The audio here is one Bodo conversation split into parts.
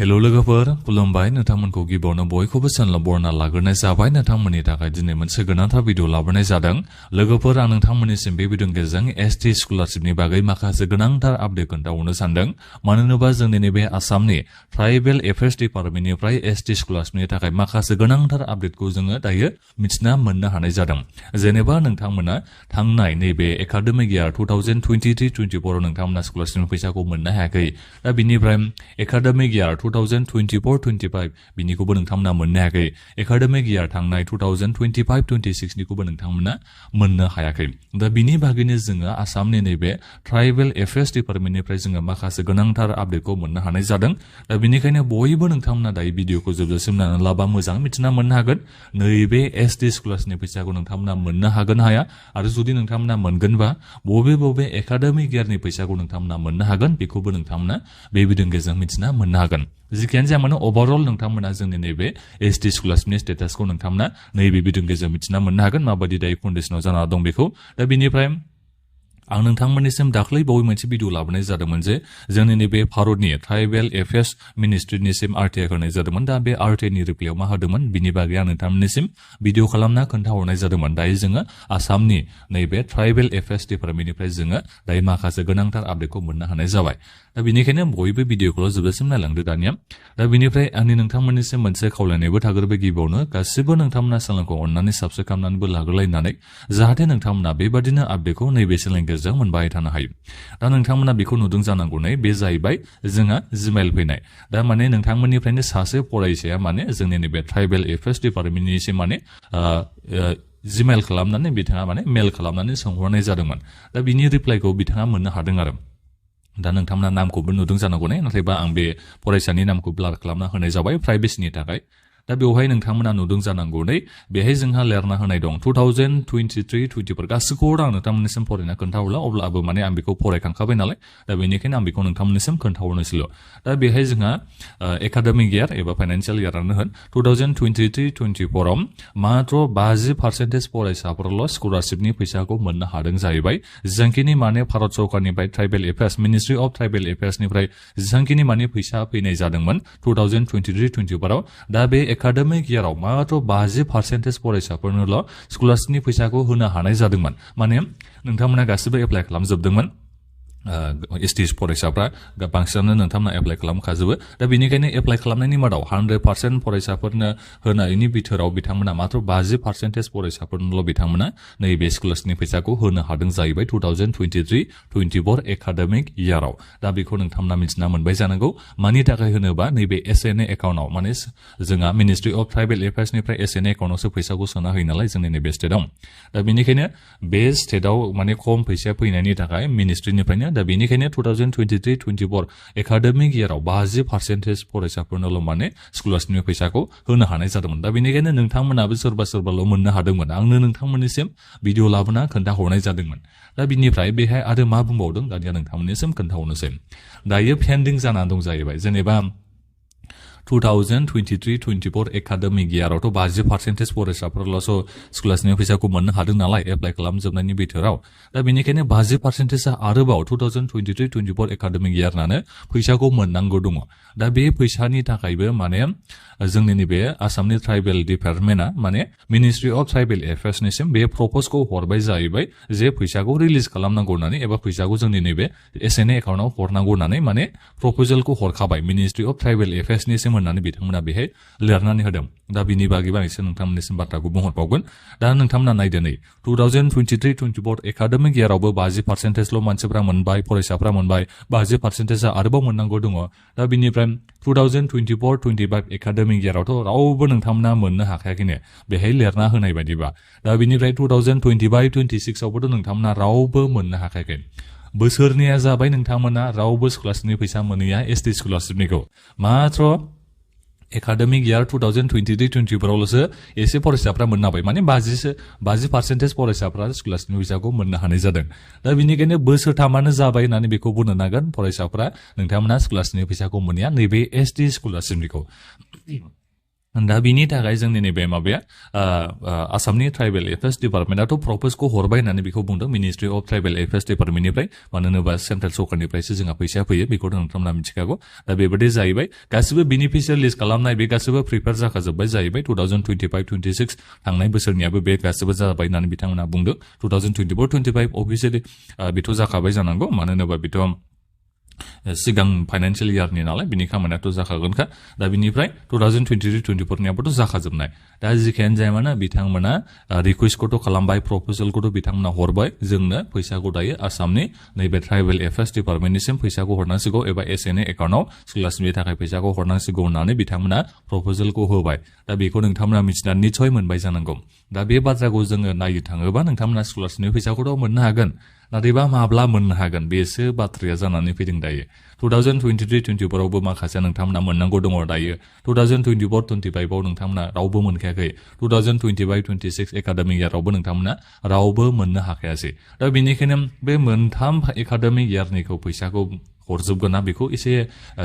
हेलो लोगोफोर खुलुमबाय नोंथांमोनखौ गिबियावनो बयखौबो चेनेलाव बरायना लाग्रोनाय जाबाय नोंथांमोननि थाखाय दिनै मोनसे गोनांथार भिडिअ लाबोनाय जादों लोगोफोर आं नोंथांमोननिसिम बे भिडिअनि गेजेरजों एसटी स्कलारशिपनि बागै माखासे गोनांथार आपडेट खोन्थाहरनो सानदों मानो होनोबा जोंनि नैबे आसामनि ट्राइबेल एफेयार्स डिपार्टमेन्टनिफ्राय एसटी स्कलारशिपनि थाखाय माखासे गोनांथार आपडेटखौ जोङो दायो मिथिना मोननो हानाय जादों जेनेबा नोंथांमोना थांनाय नैबे एकाडेमिक इयार 2023-24 नोंथांमोना स्कलारशिपनि फैसाखौ मोननो हायाखै दा बिनिफ्राय एकाडेमिक इयार 2024-25 बिनिखौबो नोंथांमोना मोननो हायाखै एकाडेमिक इयार थांनाय 2025-26 निखौबो नोंथांमोना मोननो हायाखै दा बिनि बागैनो जोङो आसामनि नैबे ट्राइबेल एफेयार्स डिपार्टमेन्टनिफ्राय जोङो माखासे गोनांथार आपडेटखौ मोननो हानाय जादों दा बिनिखायनो बयबो नोंथांमोना दायो भिडिअखौ जोबजासिम नायनानै लाबा मोजां मिथिना मोननो हागोन नैबे एसटी स्कलारशिपनि फैसाखौ नोंथांमोना मोननो हागोन हाया आरो जुदि नोंथांमोना मोनगोनबा बबे एकाडेमिक इयारनि फैसाखौ नोंथांमोना मोननो हागोन बेखौबो नोंथांमोना बे भिडिअनि गेजेरजों मिथिना मोननो हागोन जिखियानो जाया मानो ओभारअल नोंथांमोना जोंनि नैबे एसटी स्कलारशिपनि स्टेटासखौ नोंथांमोना नैबे भिडिअनि गेजेरजों मिथिना मोननो हागोन माबायदि दायो कन्डिशनाव जाना दं बेखौ दा बिनिफ्राय आं नोंथांमोननिसिम दाख्लै बावै मोनसे भिडिअ लाबोनाय जादोंमोन जे जोंनि नैबे भारतनि ट्राइबेल एफेयार्स मिनिस्ट्रिनिसिम आरटीआई होनाय जादोंमोन दा बे आरटीआईनि रिप्लायाव मा होदोंमोन बिनि बागै आं नोंथांमोननिसिम भिडिअ खालामना खोन्थाहरनाय जादोंमोन दायो जोङो आसामनि नैबे ट्राइबेल एफेयार्स डिपार्टमेन्टनिफ्राय जोङो दायो माखासे गोनांथार आपडेटखौ मोननो हानाय जाबाय दा बिनिखायनो बयबो भिडिअखौल' जोबजासिम नायलांदो दानिया दा बिनिफ्राय आंनि नोंथांमोननिसिम मोनसे खावलायनायबो थाग्रोबाय गिबियावनो गासिबो नोंथांमोना चेनेलखौ अननानै साबस्क्राइब खालामनानैबो लाग्रोलायनानै जाहाथे नोंथांमोना बेबादिनो आपडेटखौ नैबे चेनेलनि गेजेरजों मोनबाय थानो हायो दा नोंथांमोना बेखौ नुदों जानांगौ नै बे जाहैबाय जोंहा जिमेल फैनाय दा माने नोंथांमोननिफ्रायनो सासे फरायसाया माने जोंनि नैबे ट्राइबेल एफेयार्स डिपार्टमेन्टनिसिम माने जिमेल खालामनानै बिथाङा माने मेल खालामनानै सोंहरनाय जादोंमोन दा बिनि रिप्लाइखौ बिथाङा मोननो हादों आरो दा नोंथांमोना नामखौबो नुदों जानांगौ ने नाथायबा आं बे फरायसानि नामखौ ब्लार खालामना होनाय जाबाय प्राइभेसिनि थाखाय दा बेवहाय नोंथांमोना नुदों जानांगौ नै बेहाय जोंहा लिरना होनाय दं 2023-24 गासैखौबो आं नोंथांमोननिसिम फरायना खोन्थाहरला अब्लाबो माने आं बेखौ फरायखांखाबाय नालाय दा बेनिखायनो आं बेखौ नोंथांमोननिसिम खोन्थाहरनोसैल' दा बेहाय जोंहा एकाडेमिक इयार एबा फाइनान्सियेल इयारानो होन 2023-24 आव मात्र 50% फरायसाफोरल' स्कलारशिपनि फैसाखौ मोननो हादों जाहैबाय जेसांखिनि माने भारत सरकारनिफ्राय tribal affairs ministry of tribal एफेयार्सनिफ्राय जेसांखिनि माने फैसा फैनाय जादोंमोन 2023-24 आव दा बे एकाडेमिक इयाराव मात्र 50% फरायसाफोरनोल' स्कलारशिपनि फैसाखौ होनो हानाय जादोंमोन माने नोंथांमोना गासिबो एप्लाइ खालामजोबदोंमोन एसटी फरायसाफ्रा बांसिनानो नोंथांमोना एप्लाइ खालामखाजोबो दा बेनिखायनो एप्लाइ खालामनायनि मादाव 100% फरायसाफोरनो होनायनि बिथोराव बिथांमोना मात्र 50% फरायसाफोरनोल' बिथांमोना नैबे स्कलारशिपनि फैसाखौ होनो हादों जाहैबाय 2023-24 एकाडेमिक इयाराव दा बेखौ नोंथांमोना मिथिना मोनबाय जानांगौ मानि थाखाय होनोबा नैबे एसएनए एकाउन्टआव माने जोंहा मिनिस्ट्रि अफ ट्राइबेल एफेयार्सनिफ्राय एसएनए एकाउन्टआवसो फैसाखौ सोना होयो नालाय जोंनि नैबे स्टेटआव दा बेनिखायनो बे स्टेटआव माने खम फैसाया फैनायनि थाखाय मिनिस्ट्रिनिफ्रायनो दा बेनिखायनो 2023-24 एकाडेमिक इयाराव 50% फरायसाफोरनोल' माने स्कलारशिपनि फैसाखौ होनो हानाय जादोंमोन दा बेनिखायनो नोंथांमोनाबो सोरबाल' मोननो हादोंमोन आंनो नोंथांमोननिसिम भिडिअ लाबोना खोन्थाहरनाय जादोंमोन दा बिनिफ्राय बेहाय आरो मा बुंबावदों दानिया नोंथांमोननिसिम खोन्थाहरनोसै दायो पेन्डिं जानानै दं जाहैबाय जेनेबा 2023-24 एकाडेमिक इयारावथ' 50% फरायसाफोरल'सो स्कलारशिपनि फैसाखौ मोननो हादों नालाय एप्लाइ खालामजोबनायनि बिथोराव दा बेनिखायनो 50% आरोबाव 2023-24 एकाडेमिक इयारनानो फैसाखौ मोननांगौ दङ दा बे फैसानि थाखायबो माने जोंनि नैबे आसामनि ट्राइबेल डिपार्टमेन्टआ माने मिनिस्ट्रि अफ ट्राइबेल एफेयार्सनिसिम बे प्रप'जखौ हरबाय जाहैबाय जे फैसाखौ रिलिज खालामनांगौ होननानै एबा फैसाखौ जोंनि नैबे एसएनए एकाउन्टआव हरनांगौ होननानै माने प्रप'जेलखौ हरखाबाय मिनिस्ट्रि अफ ट्राइबेल एफेयार्सनिसिम होननानै बिथांमोना बेहाय लिरनानै होदों दा बिनि बागैबो आं एसे नोंथांमोननिसिम बाथ्राखौ बुंहरबावगोन दा नोंथांमोना नायदो नै 2023-24 एकाडेमिक इयारावबो 50%ल' मानसिफ्रा मोनबाय फरायसाफ्रा मोनबाय 50% आरोबाव मोननांगौ दङ दा बिनिफ्राय 2024-25 एकाडेमिक इयारावथ' रावबो नोंथांमोना मोननो हाखायाखैनो बेहाय लिरना होनाय बायदिबा दा बिनिफ्राय 2025-26 आवबोथ' नोंथांमोना रावबो मोननो हाखायाखै बोसोरनैया जाबाय नोंथांमोना रावबो स्कलारशिपनि फैसा मोनैया एसटी स्कलारशिपनिखौ मात्र एकाडेमिक इयार 2023-24 आवल'सो एसे फरायसाफ्रा मोननो हाबाय माने 50% फरायसाफ्रा स्कलारशिपनि फैसाखौ मोननो हानाय जादों दा बेनिखायनो बोसोरथामानो जाबाय होननानै बेखौ बुंनो नांगोन फरायसाफ्रा नोंथांमोना स्कलारशिपनि फैसाखौ मोनैया नैबे एसटी स्कलारशिपनिखौ दा बिनि थाखाय जोंनि नैबे माबाया आसामनि ट्राइबेल एफेयार्स डिपार्टमेन्टआथ' प्रप'जखौ हरबाय होननानै बेखौ बुंदों मिनिस्ट्रि अफ ट्राइबेल एफेयार्स डिपार्टमेन्टनिफ्राय मानो होनोबा सेन्ट्रेल सरकारनिफ्रायसो जोंहा फैसाया फैयो बेखौथ' नोंथांमोना मिथिखागौ दा बेबायदि जाहैबाय गासिबो बेनिफिसियार लिस्ट खालामनाय बे गासिबो प्रिपेयार जाखाजोब्बाय जाहैबाय 2025-26 थांनाय बोसोरनियाबो बे गासिबो जाबाय होननानै बिथांमोना बुंदों 2024-25 अफिसियेलि बेथ' जाखाबाय जानांगौ मानो होनोबा बेथ' सिगां फाइनान्सियेल इयारनि नालाय बिनि खामानियाथ' जाखागोनखा दा बिनिफ्राय 2023-24नियाबोथ' जाखाजोबनाय दा जिखियानो जाया मानो बिथांमोना रिकुवेस्टखौथ' खालामबाय प्रप'जेलखौथ' बिथांमोना हरबाय जोंनो फैसाखौ दायो आसामनि नैबे ट्राइबेल एफेयार्स डिपार्टमेन्टनिसिम फैसाखौ हरनांसिगौ एबा SNA एकाउन्टआव स्कलारशिपनि थाखाय फैसाखौ हरनांसिगौ होननानै बिथांमोना प्रप'जेलखौ होबाय दा बेखौ नोंथांमोना मिथिनानै निस्सय मोनबाय जानांगौ दा बे बाथ्राखौ जोङो नायनो थाङोबा नोंथांमोना स्कलारशिपनि फैसाखौथ' मोननो हागोन नाथायबा माब्ला मोननो हागोन बेसो बाथ्राया जानानै फैदों दायो 2023-24आवबो माखासे नोंथांमोना मोननांगौ दङ दायो 2024-25आव नोंथांमोना रावबो मोनखायाखै 2025-26 एकाडेमिक इयारावबो नोंथांमोना रावबो मोननो हाखायासै दा बेनिखायनो बे मोनथाम एकाडेमिक इयारनिखौ फैसाखौ हरजोबगोन ना बेखौ एसे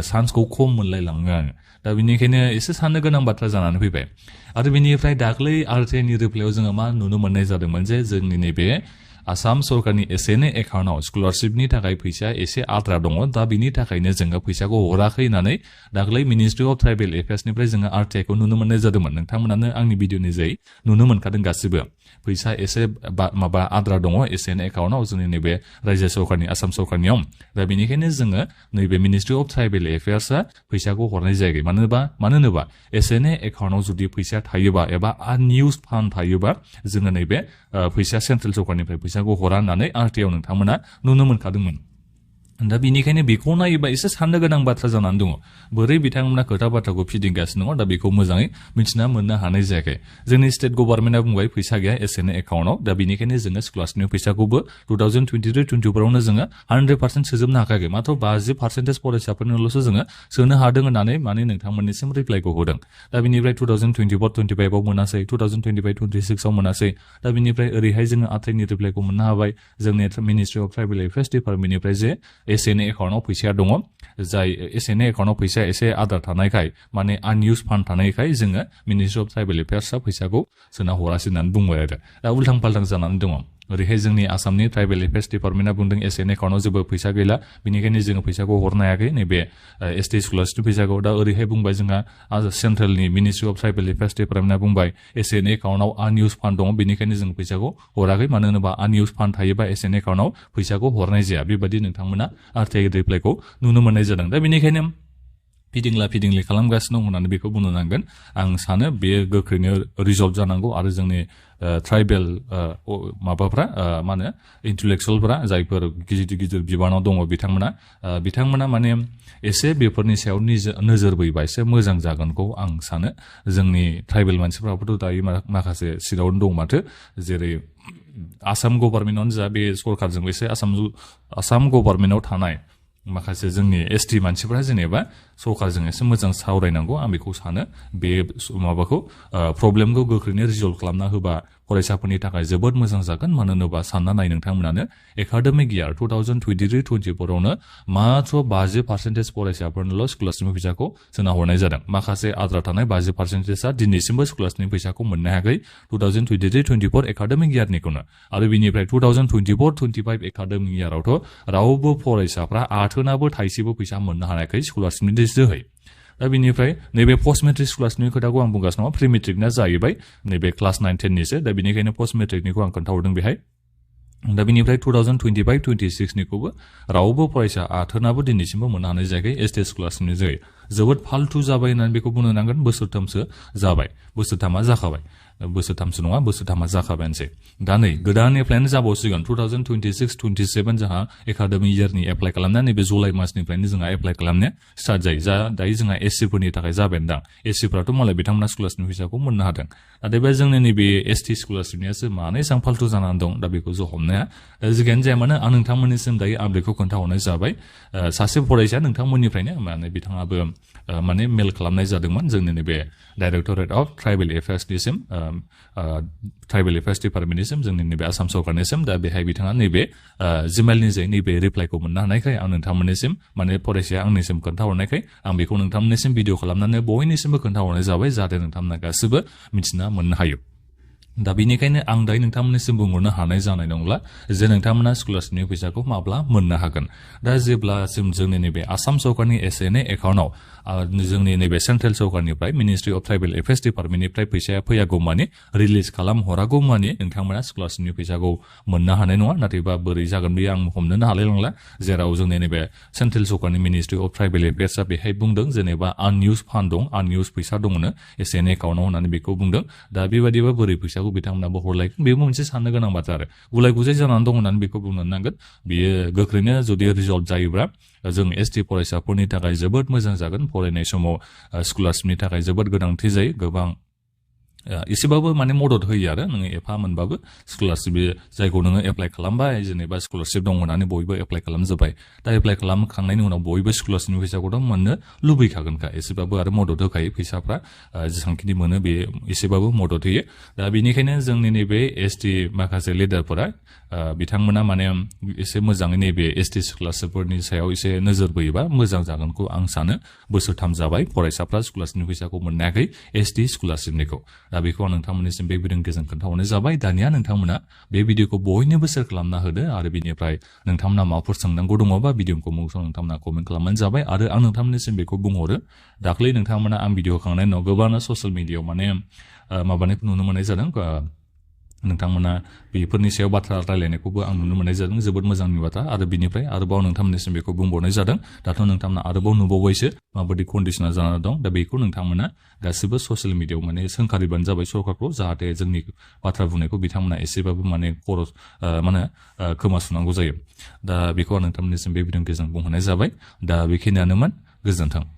चान्सखौ खम मोनलायलाङो आङो दा बेनिखायनो एसे साननो गोनां बाथ्रा जानानै फैबाय आरो बेनिफ्राय दाख्लै RTIनि रिप्लायाव जोङो मा नुनो मोननाय जादोंमोन जे जोंनि नैबे आसाम सरकारनि SNA एकाउन्टआव स्कलारशिपनि थाखाय फैसा एसे आद्रा दङ दा बिनि थाखायनो जोङो फैसाखौ हराखै होननानै दाख्लै मिनिस्ट्रि अफ ट्राइबेल एफेयार्सनिफ्राय जोङो RTIखौ नुनो मोननाय जादोंमोन नोंथांमोनानो आंनि भिडिअनि जै नुनो मोनखादों गासिबो फैसा एसे माबा आद्रा दङ SNA एकाउन्टआव जोंनि नैबे रायजो सरकारनि आसाम सरकारनियाव दा बेनिखायनो जोङो नैबे मिनिस्ट्रि अफ ट्राइबेल एफेयार्सआ फैसाखौ हरनाय जायाखै मानो होनोबा SNA एकाउन्टआव जुदि फैसा थायोबा एबा आनइउज फान्ड थायोबा जोङो नैबे फैसा सेन्ट्रेल सरकारनिफ्राय फैसाखौ हरा होननानै RTIआव नोंथांमोना नुनो मोनखादोंमोन दा बेनिखायनो बेखौ नायोबा एसे साननो गोनां बाथ्रा जानानै दङ बोरै बिथांमोना खोथा बाथ्राखौ फिदिंगासिनो दङ दा बेखौ मोजाङै मिथिना मोननो हानाय जायाखै जोंनि स्टेट गभर्नमेन्टआ बुंबाय फैसा गैया SNA एकाउन्टआव दा बेनिखायनो जोङो स्कलारशिपनि फैसाखौबो 2023-24आवनो जोङो 100% सोजोबनो हाखायाखै मात्र 50% फरायसाफोरनोल'सो जोङो सोनो हादों होननानै माने नोंथांमोननिसिम रिप्लाइखौ होदों दा बेनिफ्राय 2024-25आव मोनासै 2025-26आव मोनासै दा बेनिफ्राय ओरैहाय जोङो RTIनि रिप्लाइखौ मोननो हाबाय जोंनि मिनिस्ट्रि अफ ट्राइबेल एफेयार्स डिपार्टमेन्टनिफ्राय जे SNA एकाउन्टआव फैसाया दङ जाय SNA एकाउन्टआव फैसाया एसे आद्रा थानायखाय माने आनइउज फान्ड थानायखाय जोङो मिनिस्ट्रि अफ ट्राइबेल एफेयार्सआ फैसाखौ सोना हरासै होननानै बुंबाय आरो दा उल्थां फाल्थां जानानै दङ ओरैहाय जोंनि आसामनि ट्राइबेल एफेयार्स डिपार्टमेन्टआ बुंदों SNA एकाउन्टआव जेबो फैसा गैला बेनिखायनो जोङो फैसाखौ हरनो हायाखै नैबे ST स्कलारशिपनि फैसाखौ दा ओरैहाय बुंबाय जोंहा सेन्ट्रेलनि मिनिस्ट्रि अफ ट्राइबेल एफेयार्स डिपार्टमेन्टआ बुंबाय SNA एकाउन्टआव आनइउज फान्ड दङ बेनिखायनो जों फैसाखौ हराखै मानो होनोबा आनइउज फान्ड थायोबा SNA एकाउन्टआव फैसाखौ हरनाय जाया बेबायदि नोंथांमोना RTI रिप्लाइखौ नुनो मोननाय जादों दा बेनिखायनो फिदिंला खालामगासिनो दं होननानै बेखौ बुंनो नांगोन आं सानो बेयो गोख्रैनो रिजल्भ जानांगौ आरो जोंनि ट्राइबेल माबाफ्रा मा होनो इन्टेलेक्सुवेलफ्रा जायफोर गिदिर बिबानाव दङ बिथांमोना माने एसे बेफोरनि सायाव नोजोर बोयोबा एसे मोजां जागोनखौ आं सानो जोंनि ट्राइबेल मानसिफ्राबोथ' दायो माखासे सिटआवनो दं माथो जेरै आसाम गभर्नमेन्टआवनो जा बे सरकारजों एसे आसाम गभर्नमेन्टआव थानाय माखासे जोंनि ST मानसिफ्रा जेनेबा सरकारजों एसे मोजां सावरायनांगौ आं बेखौ सानो बे माबाखौ प्रब्लेमखौ गोख्रैनो रिजल्भ खालामना होबा फरायसाफोरनि थाखाय जोबोद मोजां जागोन मानो होनोबा सानना नाय नोंथांमोनानो एकाडेमिक इयार 2023-24आवनो मात्र 50% फरायसाफोरनोल' स्कलारशिपनि फैसाखौ सोना हरनाय जादों माखासे आद्रा थानाय 50%आ दिनैसिमबो स्कलारशिपनि फैसाखौ मोननो हायाखै 2023-24 एकाडेमिक इयारनिखौनो आरो बिनिफ्राय 2024-25 एकाडेमिक इयारावथ' रावबो फरायसाफ्रा आथोनाबो थाइसेबो फैसा मोननो हायाखै स्कलारशिपनि जोहै दा बेनिफ्राय नैबे पस्ट मेट्रिक स्कलारशिपनि खोथाखौ आं बुंगासिनो दङ प्रि मेट्रिकना जाहैबाय नैबे क्लास 9-10निसो दा बेनिखायनो पस्ट मेट्रिकनिखौ आं खोन्थाहरदों बेहाय दा बेनिफ्राय 2025-26निखौबो रावबो फरायसा आथोनाबो दिनैसिमबो मोननो हानाय जायाखै ST स्कलारशिपनि जोहै जोबोद फाल्थु जाबाय होननानै बेखौ बुंनो नांगोन बोसोरथामसो जाबाय बोसोरथामा जाखाबाय बोसोरथामसो नङा बोसोरथामा जाखाबायानोसै दा नै गोदान एप्लाइयानो जाबावसिगोन 2026-27 जोंहा एकाडेमिक इयारनि एप्लाइ खालामनाया नैबे जुलाइ मासनिफ्रायनो जोंहा एप्लाइ खालामनाया स्टार्ट जायो दायो जोंहा SC फोरनि थाखाय जाबाय दां SC फ्राथ' मालाय बिथांमोना स्कलारशिपनि फैसाखौ मोननो हादों नाथाय बे जोंनि नैबे ST स्कलारशिपनियासो मानो एसेबां फाल्थु जानानै दं दा बेखौ जों हमनाया जिखियानो जाया मानो आं नोंथांमोननिसिम दायो आपडेटखौ खोन्थाहरनाय जाबाय सासे फरायसा नोंथांमोननिफ्रायनो माने बिथाङाबो माने मेल खालामनाय जादोंमोन जोंनि नैबे directorate of tribal एफेयार्सनिसिम tribal affairs डिपार्टमेन्टनिसिम जोंनि नैबे आसाम सरकारनिसिम दा बेहाय बिथाङा नैबे जिमेलनि जे नैबे रिप्लाइखौ मोननो हानायखाय आं नोंथांमोननिसिम माने फरायसाया आंनिसिम खोन्थाहरनायखाय आं बेखौ नोंथांमोननिसिम भिडिअ खालामनानै बयनिसिमबो खोन्थाहरनाय जाबाय जाहाथे नोंथांमोना गासिबो मिथिना मोननो हायो दा बेनिखायनो आं दायो नोंथांमोननिसिम बुंहरनो हानाय जानाय नंला जे नोंथांमोना स्कलारशिपनि फैसाखौ माब्ला मोननो हागोन दा जेब्लासिम जोंनि नैबे आसाम सरकारनि एसएनए एकाउन्टआव जोंनि नैबे सेन्ट्रेल सरकारनिफ्राय मिनिस्ट्रि अफ ट्राइबेल एफेयार्स डिपार्टमेन्टनिफ्राय फैसाया फैयागौ मानि रिलिज खालामहरागौ मानि नोंथांमोना स्कलारशिपनि फैसाखौ मोननो हानाय नङा नाथायबा बोरै जागोन बेयो आं हमनोनो हालाय नंला जेराव जोंनि नैबे सेन्ट्रेल सरकारनि मिनिस्ट्रि अफ ट्राइबेल एफेयार्सआ बेहाय बुंदों जेनेबा आनइउज फान्ड दं आनइउज फैसा दं एसएनए एकाउन्टआव होननानै बेखौ बुंदों दा बेबायदिबा बोरै फैसाखौ बिथांमोनाबो हरलायगोन बेबो मोनसे साननो गोनां बाथ्रा आरो गुलाय गुजाय जानानै दं होननानै बेखौ बुंनो नांगोन बियो गोख्रैनो जुदि रिजल्भ जायोब्ला जों एसटि फरायसाफोरनि थाखाय जोबोद मोजां जागोन फरायनाय समाव स्कलारशिपनि थाखाय जोबोद गोनांथि जायो गोबां एसेबाबो माने मदद होयो आरो नोङो एफा मोनबाबो स्कलारशिप जायखौ नोङो एप्लाइ खालामबाय जेनेबा स्कलारशिप दं होननानै बयबो एप्लाइ खालामजोब्बाय दा एप्लाइ खालामखांनायनि उनाव बयबो स्कलारशिपनि फैसाखौथ' मोननो लुबैखागोनखा एसेबाबो आरो मदद होखायो फैसाफ्रा जेसांखिनि मोनो बे एसेबाबो मदद होयो दा बेनिखायनो जोंनि नैबे एसटि माखासे लिडारफोरा बिथांमोना माने एसे मोजाङै नैबे एसटि स्कलारशिपफोरनि सायाव एसे नोजोर बोयोबा मोजां जागोनखौ आं सानो बोसोरथाम जाबाय फरायसाफ्रा स्कलारशिपनि फैसाखौ मोननो हायाखै एसटि स्कलारशिपनिखौ दा बेखौ आं नोंथांमोननिसिम बे भिडिअनि गेजेरजों खोन्थाहरनाय जाबाय दानिया नोंथांमोना बे भिडिअखौ बयनोबो शेयार खालामना होदो आरो बिनिफ्राय नोंथांमोना माबाफोर सोंनांगौ दङबा भिडिअखौ मुंखौ नोंथांमोना कमेन्ट खालामबानो जाबाय आरो आं नोंथांमोननिसिम बेखौ बुंहरो दाख्लै नोंथांमोना आं भिडिअ होखांनायनि उनाव गोबांनो ससियेल मिडियायाव माने माबानायखौ नुनो मोननाय जादों नोंथांमोना बेफोरनि सायाव बाथ्रा रायलायनायखौबो आं नुनो मोननाय जादों जोबोद मोजांनि बाथ्रा आरो बिनिफ्राय आरोबाव नोंथांमोननिसिम बेखौ बुंबावनाय जादों दाथ' नोंथांमोना आरोबाव नुबावबायसो माबायदि कन्डिसना जानानै दं दा बेखौ नोंथांमोना गासिबो ससियेल मिडियायाव माने सोंखारिबानो जाबाय सरकारखौ जाहाथे जोंनि बाथ्रा बुंनायखौ बिथांमोना एसेबाबो माने खरस माने खोमासुनांगौ जायो दा बेखौ आं नोंथांमोननिसिम बे भिडिअनि गेजेरजों बुंहरनाय जाबाय दा बेखिनियानोमोन गोजोन्थों